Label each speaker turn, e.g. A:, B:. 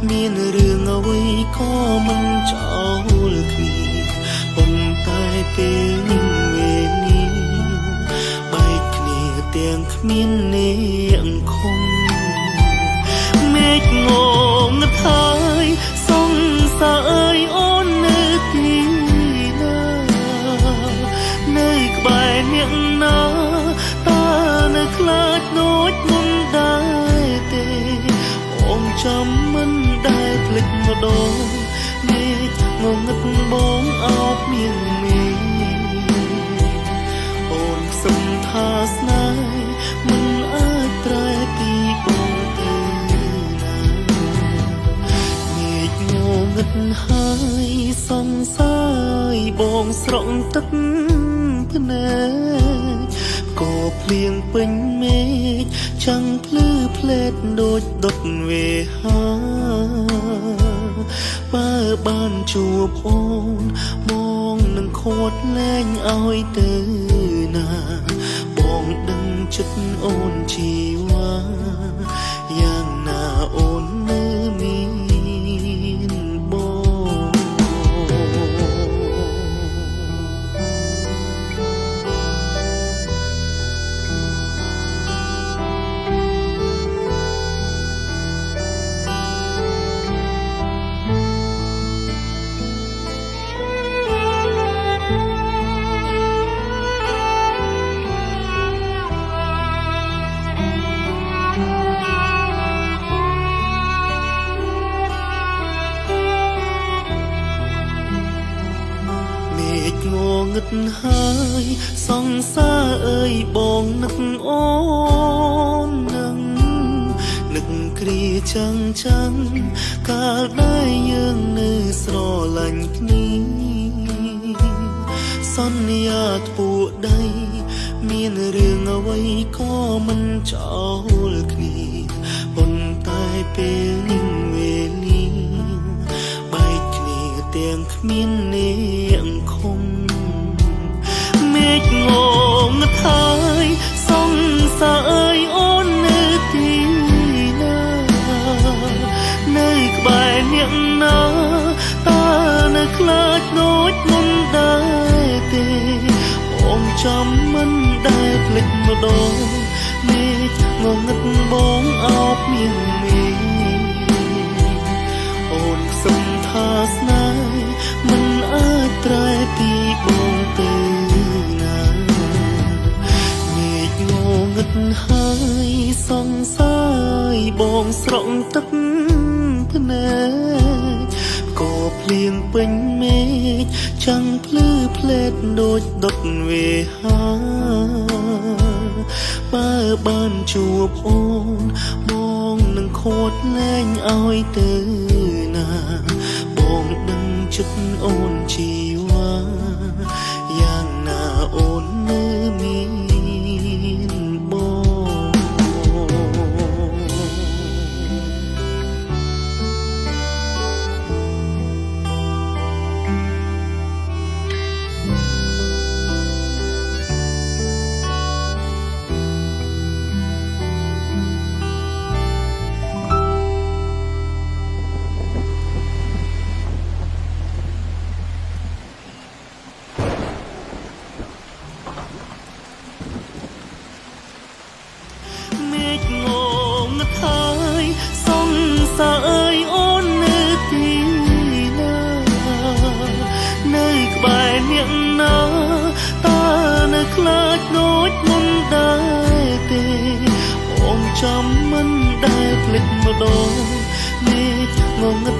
A: មានរឿងអ្វីក៏មិនចោលគ្នាប៉ុន្តែពេលនេះវេលាបែកគ្នាទាំងគ្មាននាងខំមេឃងងឹតហើយសង្ស័យអូននៅទីណានៅក្បែរអ្នកណាតើនៅខ្លាចដូចមុនដែរទេអូនចាំមិនដែលភ្លេចម្ដងមេឃងងឹតបងអោបមានមេអូនសុំថាស្នេហ៍មិនអាចប្រែពីបងទៅណាមេឃងងឹតហើយសង្ស័យបងស្រក់ទឹកភ្នែកក៏ភ្លៀងពេញមេឃចាំងភ្លឺផ្លេតដូចដុតវេហាបើបានជួបអូនបងនឹងខាត់លែងឲ្យទៅណាបងដឹងចិត្តអូនជីវ៉ាយ៉ាងណាអូននៅមានបង មេឃងងឹតហើយសង្សារអើយបងនឹកអូននឹងនឹកគ្រាចាំងចាំងកាលដែលយើងនៅស្រឡាញ់គ្នាសន្យាធ្ពួដៃមានរឿងអ្វីក៏មិនចោលគ្នាប៉ុន្តែពេលនេះវេលាបែកគ្នាទាំងគ្មាននាងខំមេឃងងឹតហើយសង្ស័យអូននៅទីណានៅក្បែរអ្នកណាតើនៅខ្លាចដូចមុនដែរទេអូនចាំមិនដែលភ្លេចម្ដងមេឃងងឹតបងអោបមានមេអូនសុំថាស្នេហ៍មិនអាចប្រែពីបងទៅណាមេឃងងឹតហើយសង្ស័យបងស្រក់ទឹកភ្នែកក៏ភ្លៀងពេញមេឃចាំងភ្លឺផ្លេតដូចដុតវេហាបើបានជួបអូនបងនឹងខាត់លែងឲ្យទៅណាបងដឹងចិត្តអូនជីវ៉ាយ៉ាងណាអូននៅមានបង មេឃងងឹតហើយសង្ស័យអូននៅទីណានៅក្បែរអ្នកណាតើនៅខ្លាចដូចមុនដែរទេអូនចាំមិនដែលភ្លេចម្ដងមេឃងងឹត